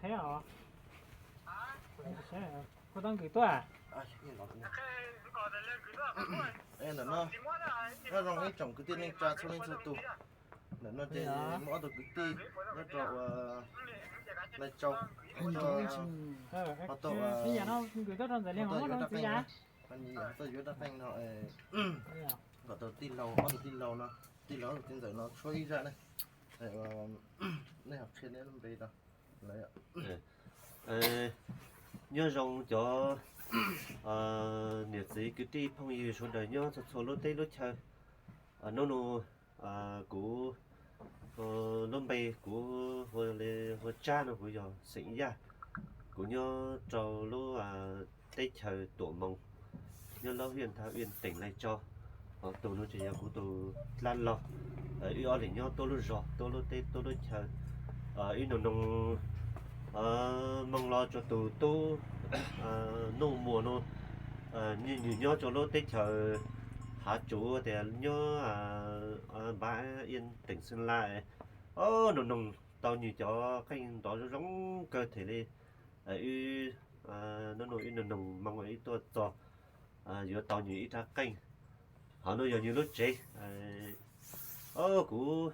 Thiab os. Kuv tau nkws tuaj. Ntawm no, nyob zoo ib tsoom kwv tij neej tsa txhua leej txhua tus. Ntawm no ces muaj ob tug kwv tij nyob rau Lai Châu, ho tau, ho tau yuav dab qeej na, ho tau yuav dab qeej no, kom tau tij laug, ob tug tij laug no, tij laug ob tug tij ntxawm no tshuab ib zaj ne. Nej ho qhia nej lub npe rau lawv. Nyob zoo cov niam txiv kwv tij phooj ywg sawv daws nyob txhua txhua lub teb lub chaw. Hnub no kuv lub npe kuv hu Tsab no, kuv yog xeem Yaj. Kuv nyob rau lub teb chaws Tuam Moos, nyob lub hiaj Thav Viaj, teem Lai Tso. Ho tus no ces yog kuv tus dab laug. Wb ob leeg nyob tuab lub zos, tuab lub teb, tuab lub chaw. Wb noog noog moo los rau tus tub Nuj Muas no, nws nyob rau lub teb chaws Hav Tsuv tias nyob Npav Iab, teem Xeeb Las. Noog noog tau nws cov qeej nrov zoo zoo kawg thiaj li wb, no no wb noog noog moo wb tuaj txog yuav tau nws ib rab qeej. Ho no yog nws lub tsev. Kuv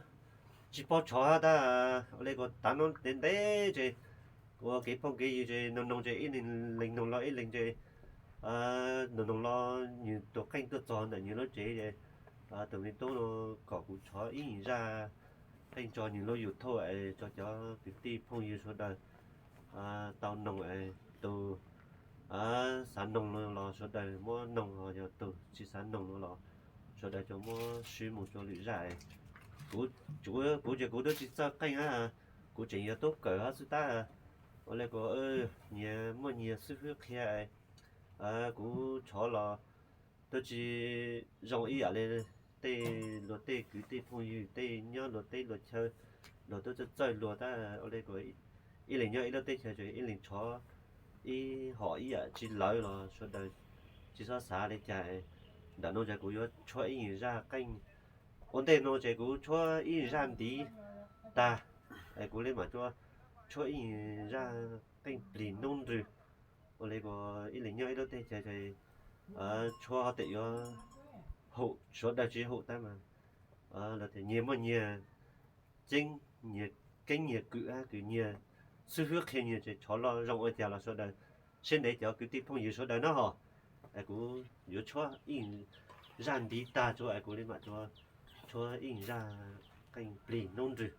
tsis paub tshov tab ua li kuv tav no ntev ntev ces kuv ua kev phooj kev ywg ces noog noog ces ib leeg noog los ib leeg ces noog noog los nws tus qeej tuaj txog ntawm nws lub tsev ces tus me tub no kom kuv tshov ib zaj qeej tso nws lub YouTube es tso cov kwv tij phooj ywg sawv daws tau noog es tus xav noog los sawv daws muab noog, ho yog tus tsis xav noog los sawv daws tso muab swb mus rau lwm zaj. Kuv, kuv ces kuv twb tsis txawj qeej, kuv tseem yog tub kawm xwb tab ua li kuv nyias muaj nyias xib fwb qhia. Kuv tshov los twb tsis zoo ib yam li tej luag tej kwv tij phooj ywg tej nyob luag teb luag chaw, luag twb txawj txawj luag tab ua li kuv ib leeg nyob ib lub teb chaws ces ib leeg tshov ib hom ib yam tsis lawv los sawv daws tsis txhob xav li cas. Ntawm no ces kuv yuav tshuab ib zaj qeej. Ua ntej no ces kuv tshuab ib zaj ntiv tag es kuv li mam tshuab ib zaj qeej plig noob nrwg. Ua li kuv ib leeg nyob ib lub teb chaws ces tshuab ho tias yuav haum, sawv daws tsis haum tab mas lawv tias nyias muaj nyias ceeb, nyias keeb nyias kwm, kwm nyias xib fwb qhia nyias ces tshov los zoo ua cas los sawv daws siab ntev cov kwv tij phooj ywg sawv daws na ho. Es kuv yuav tshuab ib zaj ntiv tag tso es kuv li mam tshuab ib zaj qeej plig noob nrwg.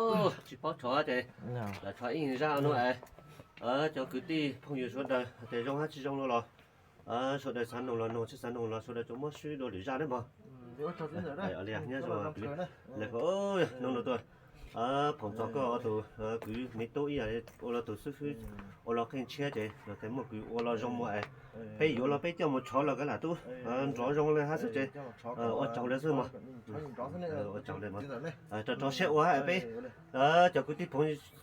Tsis paub rho ces lam rho ib zaj no es cov kwv tij phooj ywg sawv daws hais tias zoo hab tsis zoo no los sawv daws xav noog los noog, tsis xav noog los sawv daws tsuas muab swb dua lwm zaj nawb mog. Nyob zoo kwv, noog no tuaj, phoom txog koj tus kwv me tub ib yam ua los tus xib hwb ua los qeej tshiab ces los txais muaj kws ua los zoo mog es peb yuav los peb coj mus rho los kav lam tub nrov zoo le hab xwb ces ua tsaug lawv xwb mog. Ua tsaug lawv mog. Rau rho siab ua hab peb cov kwv tij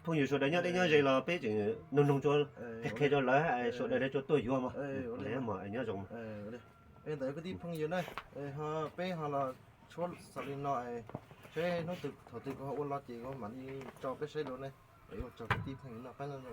phooj ywg sawv daws nyob deb nyob ze los peb tseem noog noog tsuas qhia qhia rau lawv hab sawv daws lawv tsuas tuaj yuav mog. Mog nyob zoo. Ntawm kwv tij phooj ywg na, ho peb ho los tshuab xaus li no, seb hnub twg thaum twg kuv ho ua los ces kuv mam li tso peb saib dua ne. Ua tsaug kwv tij phooj ywg no pab nyob zoo.